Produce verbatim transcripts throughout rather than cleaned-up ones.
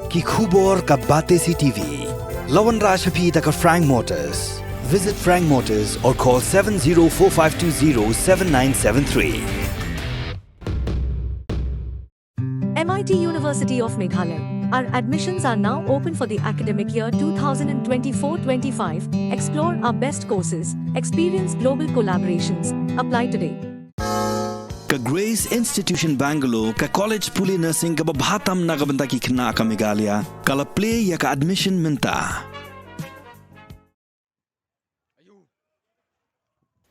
Ki khubor ka Batesi T V. La wanrah sha phi da ka Frank Motors. Visit Frank Motors or call seven zero four five two zero seven nine seven three. M I T University of Meghalaya. Our admissions are now open for the academic year two thousand twenty-four twenty-five. Explore our best courses, experience global collaborations. Apply today. Ka Grace Institution Bangalore, ka college pule nursing kaba bha tam na ka bynta ki khynnah ka Meghalaya, ka la plie ïa ka admission mynta.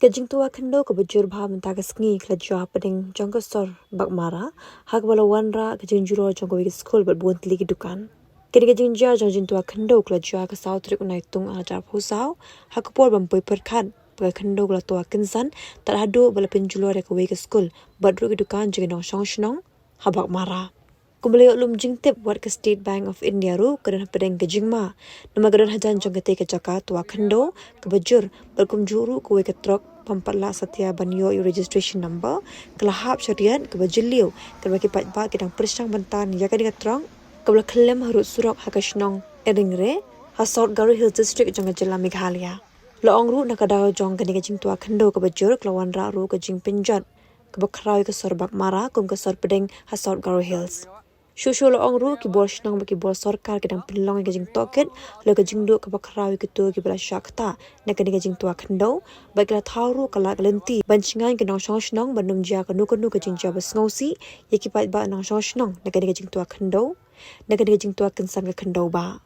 Ka jingtwa khyndew kaba jur bha mynta ka sngi ka la jia hapdeng jong ka sor Baghmara, ha kaba la wanrah ka jingjulor jong kawei ka skul bad bun tylli ki dukan. Kane ka jingjia jong jingtwa khyndew ka la jia ka saw tarik u Naitung ar hajar arphew saw, ha ka por bym poi pyrkhat ba ka khyndew ka la twa kynsan tad haduh ba la pynjulor ïa kawei ka skul bad ruh ki dukan jong ki nongshong shnong ha Baghmara. Kumba la ïoh lum jingtip, wat ka State Bank of India ruh ka don hapdeng ka jingma, namar ka don hajan jong katei ka jaka twa khyndew kaba jur, bad kumjuh ruh kawei ka trok bym pat lah satia ban ïoh ïa u registration number ka la hap sha riat kaba jylliew, katba ki paidbah ki dang pyrshang ban tan ïa kane ka trok kaba la khyllem harud surok ha ka shnong Eringre, ha South Garo Hills District jong ka jylla Meghalaya. La ong ruh na ka daw jong kane ka jingtwa khyndew kaba jur ka la wanrah ruh ka jingpynjot kaba khraw ïa ka sor Baghmara kum ka sor pdeng ha South Garo Hills. Shuh shuh la ong ruh ki bor shnong bad ki bor sorkar ki dang pynlong ïa ka jingtohkit halor ka jingduh kaba khraw ïa kito kiba la shah ktah na kane ka jingtwa khyndew, bad ki la thaw ruh ka lad ka lynti ban shngaiñ ki nongshong shnong ban ym jia kano kano ka jingjia ba sngewsih ïa ki paidbah nongshong shnong na kane ka jingtwa khyndew, na kane ka jingtwa kynsan ka khyndew ba.